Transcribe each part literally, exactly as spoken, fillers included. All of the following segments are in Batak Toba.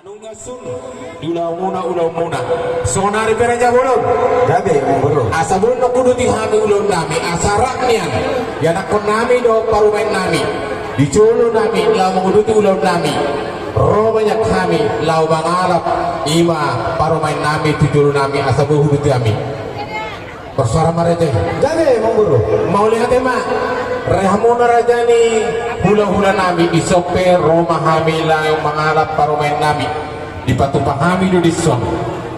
Nunga sun di ulaonmuna, ulaonmuna. Sonari pe raja bolon. Gabe, Amang Boru. Asa boi na huuduti hami ulaonnami, asa rap nian ianakkonnami dohot parumaennami di jolonami laho manguduti ulaonnami. Ro ma hami laho mangalap ima parumaennami tu jolonami asa boi huuduti hami. Bersuara ma raja i. Gabe, Amang Boru. Mauliate ma. Re hamuna raja ni hulahulanami, dison pe ro ma hami laho mangalap parumaennami. Dipatupa hami do dison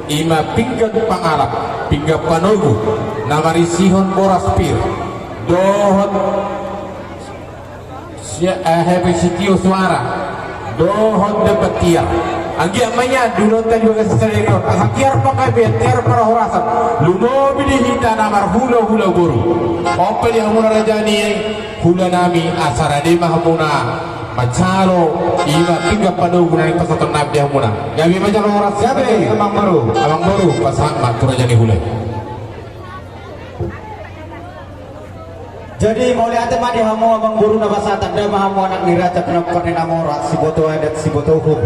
ima pinggan pangalap, pinggan panogu na marisihon boras pir dohot Sia, eh, hepeng sitio suara dohot dapat tiar. Anggiat ma ia di ulaonta di bagasan sadari on, asa tiar panggabean, tiar parhorasan, lumobi di hita na marhulahula boru. On pe di hamuna raja ni hulanami, asa rade ma hamuna manjalo ima pinggan panogu na nipasahatonnami di hamuna. Gabe ma jala horas. Gabe, Amang Boru. Amang Boru, pasahat ma tu raja ni hula i. Jadi mauliate ma di hamu Amang Boru na basa, tanda ma hamu anak ni raja, pinompar ni na mora, siboto adat siboto uhum.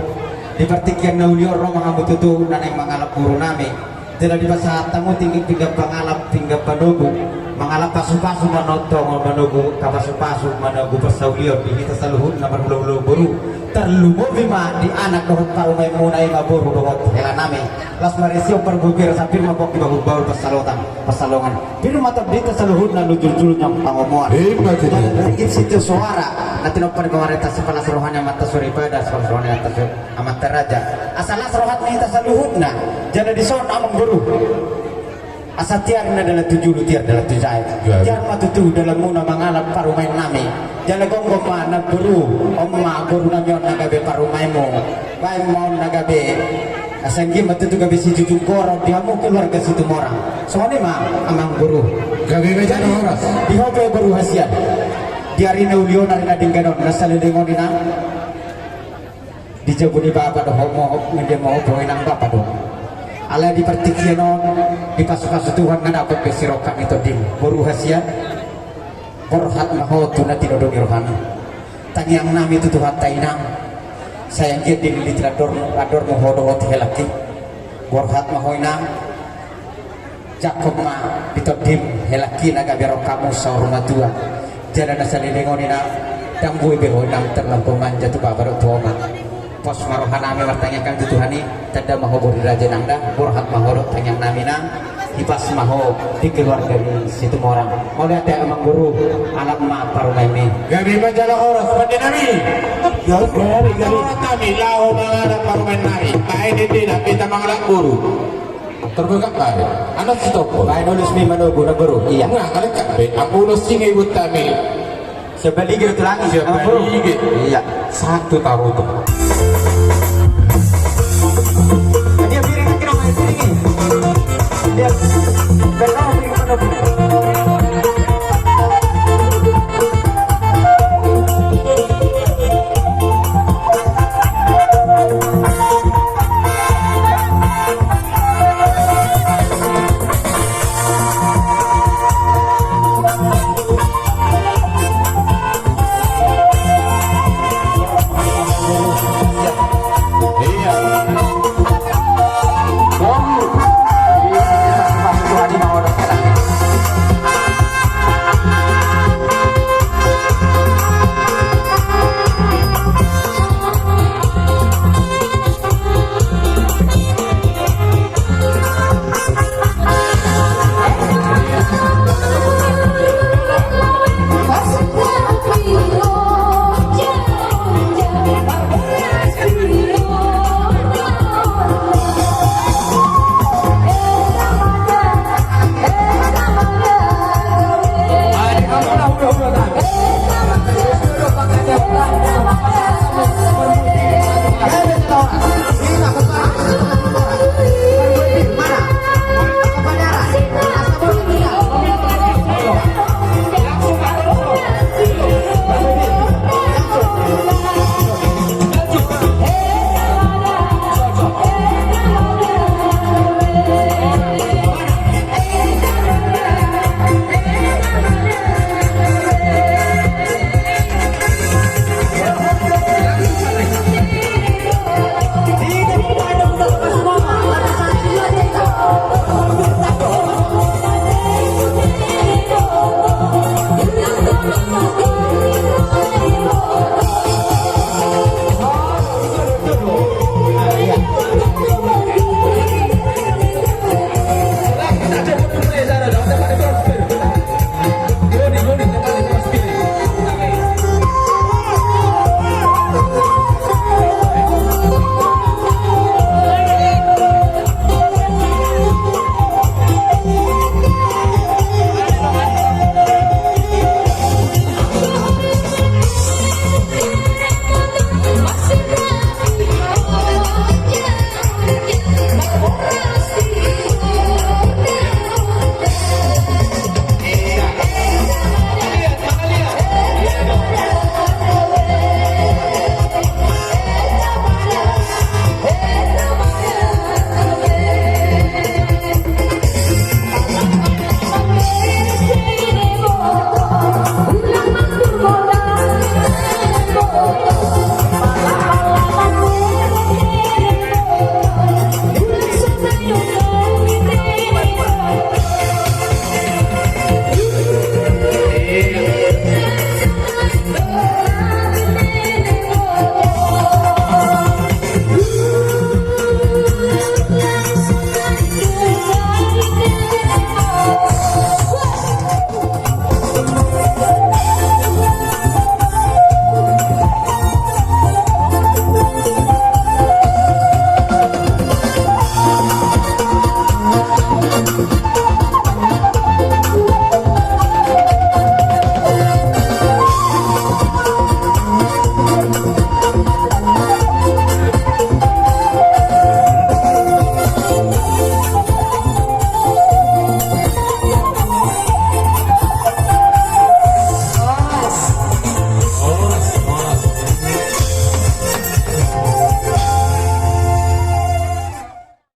Di partingkian na uli on ro ma hamu tutu na naeng mangalap borunami. Jala dipasahat hamu tingki pinggan pangalap, pinggan panogu, mangalap pasupasu, manogu, manogu pasupasu, manogu parsaulian di hita saluhutna marhulahula boru. Tarlumobi ma di anak dohot parumaenmuna ima boru dohot helanami. Las marisi on parbue pir, asa pir ma pongki bahulbahul pansalongan. Pir ma tondinta saluhutna, lujuljul nang pangomoan. Ima tutu. Jala ringgit sitio suara na tinopa ni pamarenta, asa las roha ni amanta soripada, asa las roha ni amanta sori, amanta raja. Asa las roha ni hita saluhutna. Jala dison Amang Boru, asa tiar ma dalan tu julu, tiar dalan tu jae. Gabe. Tiar ma tutu dalanmuna mangalap parumaennami. Jala gomgom ma namboru, on ma borunami on na gabe parumaenmu. Baen ma on na gabe, asa anggiat ma tutu gabe sijujung goar di hamu keluarga Situmorang. Songon i ma Amang Boru. Gabe ma jala horas. Di ho pe boru hasian, di ari na uli on, ari na denggan on, na saleleng on inang, di jabu ni bapa do ho, mohop ma dia, mohop ho inang, bapa do. Alai di partingkian on dipasupasu Tuhan, nga dapot be sirongkap ni tondim. Boru hasian, borhat ma ho tu na tinodo ni roham. Tangiangnami tu Tuhanta inang, sai anggiat dililiti andormu, andormu ho dohot helangki. Borhat ma ho inang, jangkon ma di tondim helangki na gabe rongkapmu saur matua. Jala na saleleng on inang, ndang boi be ho inang terlampau manja tu bapa dohot tu oma. Pos ma rohanami martangiang hami tu Tuhan i, tanda ma ho boru ni raja inang da, borhat ma ho dohot tangiangnami inang, hipas ma ho di keluarga ni Situmorang. Mauliate Amang Boru, alap ma parumaenmi. Gabe ma jala horas pandenami. Gabe, gabe, gabe. Horas hami laho mangalap parumaennami. Baen ende na hita mangalap boru. Terbengkak bae. Anak sitompul. Baen ulos mi manogu na boru. Iya. Nga, alai kan be, anggo ulos singa ibuat hami. Siap balige tu langit, siap balige. Iya. Satu tarutung.